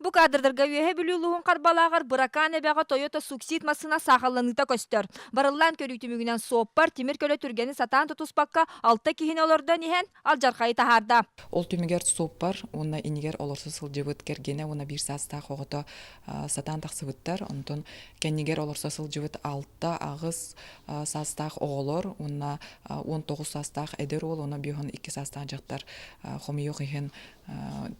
Бу кадрдарга Үөһэ Бүлүү улууһун Харбалааҕар Быракаан эбэҕэ Toyota Succeed массыына саахалланыыта көстөр. Барыллаан көрүү түмүгүнэн суоппар тимир көлө түргэни сатаан тутуспакка алта киһини олордон иһэн алдьархайы таһаарда. Ол түмүгэр суоппар уонна иннигэр олорсо сылдьыбыт кэргэнэ уонна биир саастаах оҕото сатаан тахсыбыттар. Онтон кэннигэр олорсо сылдьыбыт алта, аҕыс саастаах оҕолор уонна 19 саастаах эдэр уол уонна 52 саастаах дьахтар хомуйуох иһин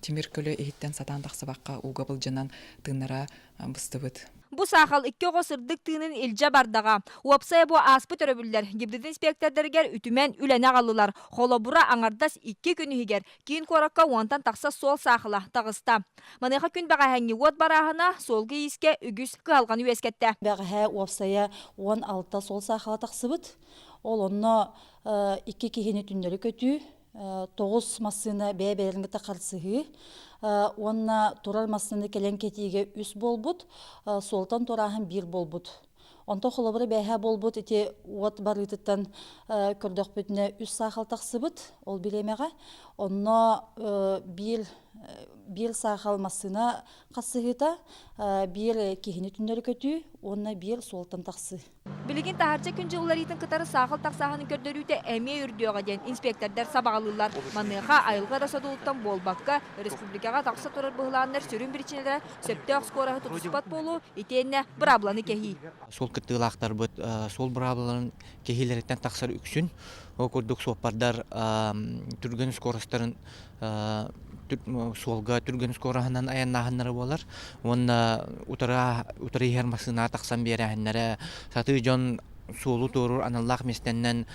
тимир көлө иһиттэн сатаан тахсыбакка ууга былдьанан тыыннара быстыбыт. Бу саахал икки оҕо сырдык тыынын илдьэ бардаҕа. Уопсайа бу ааспыт өрөбүллэр гибрид инспиэктэрдэригэр үтүмэн үлэни аҕаллылар. Холобура, аҥардас икки күн иһигэр киин куоракка уонтан тахса суол саахала таҕыста. Маныаха күн бэҕэһээҥҥи уот барааһына суолга-иискэ үгүс кыһалҕаны үөскэттэ. Бэҕэһээ уопсайа 16 суол саахала тахсыбыт. Ол онно икки киһини түннэри көтүү, тоҕус массыына бэйэ-бэйэлэрин кытта харсыһыы уонна турар массыынаны кэлэн кэтиигэ үс буолбут, суолтан туорааһын биир буолбут. Онтон холобура бээһээ буолбут ити уот барыытыттан көрдөхпүтүнэ үс саахал тахсыбыт ол бириэмэҕэ. Онно биир биир саахал массыына хасыһыыта, биир киһини түннэри көтүү уонна биир суолтан тахсыы. Билигин таһырдьа күн дьылларыытын кытары саахал тахсааһынын көрдөрүүтэ эмиэ үрдүөҕэ диэн инспиэктэрдэр сабаҕалыыллар. Маныаха айылҕа эрэ содулуттан буолбакка, республикаҕа тахса турар быһылааннар сүрүн биричиинэлэрэ сөптөөх скороһы тутуспат буолуу итиэннэ быраабыланы кэһии. Суол кыттыылаахтарбыт суол быраабылаларын кэһиилэриттэн тахсар үксүн. Ол курдук суоппардар түргэн скоростарын суолга түргэн скороһынан айаннааһыннара буолар уонна утары утары иһэр массыынаҕа тахсан биэрээһиннэрэ сатыы дьон суолу туоруур аналлаах миэстэннэн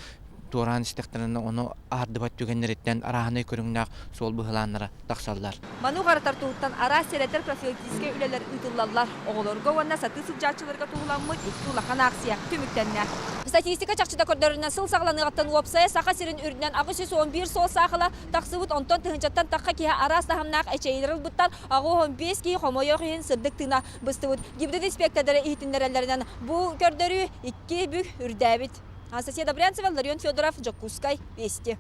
туораан истэхтэринэ ону аһардыбат түгэннэриттэн арааһынай көрүҥнээх суол быһылааннара тахсаллар. Маны уҕарытар туһуттан араас сэрэтэр профилактическай үлэлэр ыытыллаллар. Оҕолорго уонна сатыы сылдьааччыларга туһуламмыт икки улахан акция түмүктэннэ. Статистика чахчыта көрдөрөрүнэн сыл саҕаланыаҕыттан уопсайа Саха сирин үрдүнэн 811 суол саахала тахсыбыт, онтон тыһыынчаттан тахха киһи араас таһымнаах эчэйиилэри ылбыттар, 85 киһи хомойуох иһин сырдык тыына быстыбыт. Гибрид инспектордара иһитиннэрэллэринэн бу көрдөрүү икки бүк үрдээбит. Анастасия Добрянцева, Ларион Федоров, Дьокуускай, Вести.